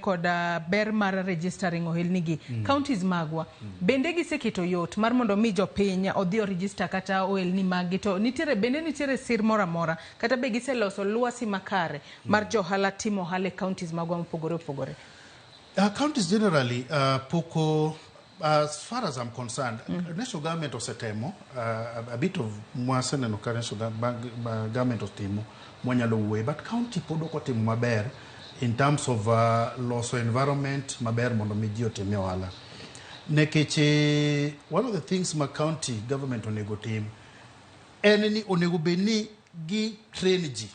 kod ber mar registering ohelnigi. Counties magwa bende giseketo yot mar mondo mi jopiny odhi oregister kata ohelni maggi, to nitiere bende nitiere sir moro amora kata be giseloso lwasi makare mar johala timo ohala e counties magwa mopogore opogore? Counties generally poko, as far as I'm concerned, national government osetemo a bit of mwaseneno ka national government otimo mwanyalo wuoye, but county pod ok otimo maber in terms of loso environment maber mondo mi ji otimie ohala, nikech one of the things ma county government onego tim en ni onego bed ni gi train ji.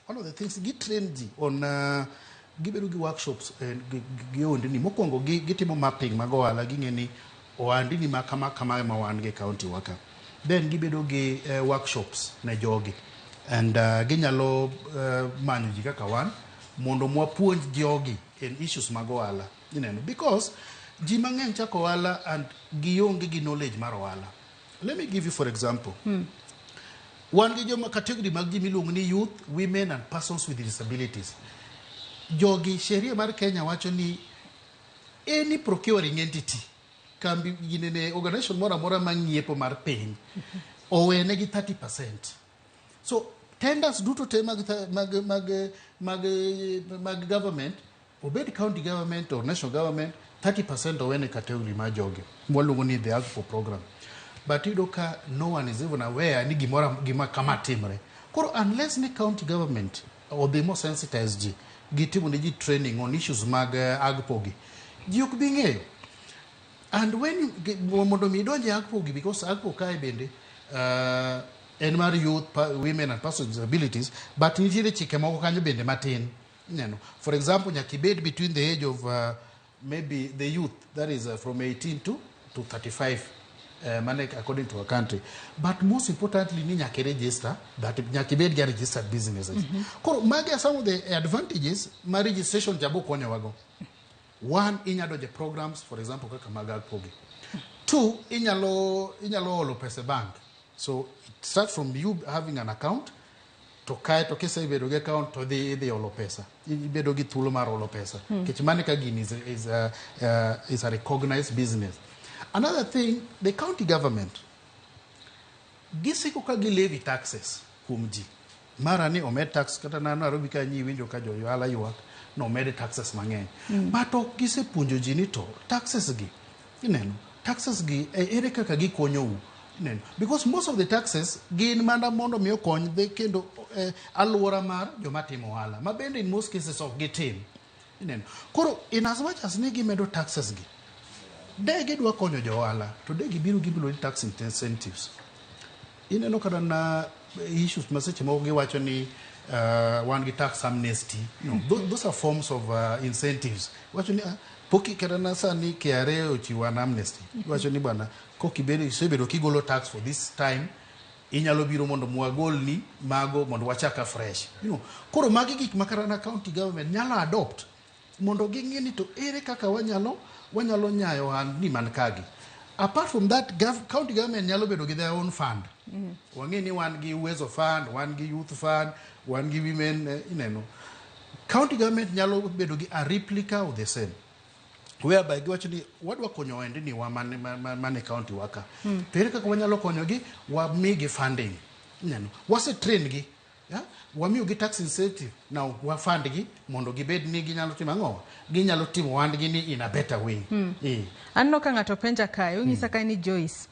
One of the things, gi train ji on gibedo gi workshops gi ohandni. Mokwongo gitimo mapping mag ohala, ging'e ni ohandni ma kama kama ema wan gi e county wa ka. Then gibedo gi workshops ne jogi and ginyalo manyo ji kaka wan mondo mwapuonj jogi in issues mag ohala, ineno, because ji mang'eny chako ohala and gionge gi knowledge mar ohala. Let me give you for example, wan gi joma category mag ji miluongo ni youth, women and persons with disabilities. Jogi, sheria mar Kenya wacho ni any procuring entity, kambi ginene, organization moro amora mang'iepo mar piny, owene gi 30%. So tenders duto te mag government, obed county government or national government, 30% owene category mar jogi mwaluongo ni the AGPO program. But iyudo ka no one is even aware ni gimoro gima kama timre. Koro unless ni county government odhi mo sensitize ji, gitimo ne ji training on issues mag AGPO gi, ji ok bi ng'eyo. And when you, mondo mi idonj e AGPO gi, because AGPO kae bende en mar youth, women and persons with disabilities, but nitiere chike moko kanyo bende matin, ineno. For example, nyaka ibed between the age of maybe the youth, that is from 18 to 35, mane according to our country. But most importantly ni nyaka register, that nyaka ibed ga registered businesses. Koro magi are some of the advantages ma registration jabo konyowago. One, inyalo donjo e programs, for example kaka mag AGPO gi. Two, inyalo holo pesa e bank. So it starts from you having an account, to kae to kisebedo gi account to idhi holo pesa, ibedo gi thuolo mar holo pesa, nikech mano ka gini is a recognized business. Another thing, the county government gisiko ka gi levy taxes kuom ji. Mara ni omed tax kata na Nairobi ka nyi winjo ka jo ohala ywak nomed taxes mang'eny, but ok gisepuonjo ji ni to taxes gi, ineno, taxes gi ere kaka gikonyou, ineno, because most of the taxes gin mana mondo mi okony the kendo alwora mar joma timo ohala, ma bende in most cases ok gitim, ineno. Koro in as much as ni gimedo taxes gi, de gidwa konyo jo ohala, to de gibiro gibiro ni tax incentives, ineno. Kata na issues ma seche moko giwacho ni wan gi tax amnesty, no, those are forms of incentives. Wacho ni poki kata na sani KRA ochiwo an amnesty, wacho ni bwana, kokibedo isebedo kigolo tax for this time, inyalo biro mondo mwagolni mago mondo wachak afresh. Koro magi gik ma kata na county government nyalo adopt mondo ging'e ni to ere kaka wanyalo nyayo ohandni man kagi. Apart from that, county government nyalo bedo gi their own fund. Wang'e ni wan gi Uwezo Fund, wan gi youth fund, wan gi women, ineno, county government nyalo bedo gi a replica of the same, whereby giwacho ni wadwa konyo ohendni wa man e county wa ka. To ere kaka wanyalo konyogi? Wamigi funding, ineno, wase train gi, yeah? Wamiyogi tax incentive, now wa fund gi mondo gibed ni ginyalo timo ang'o, ginyalo timo ohandgi ni in a better way. Aneno ka ng'ato penja kae, onyisa kae ni Joyce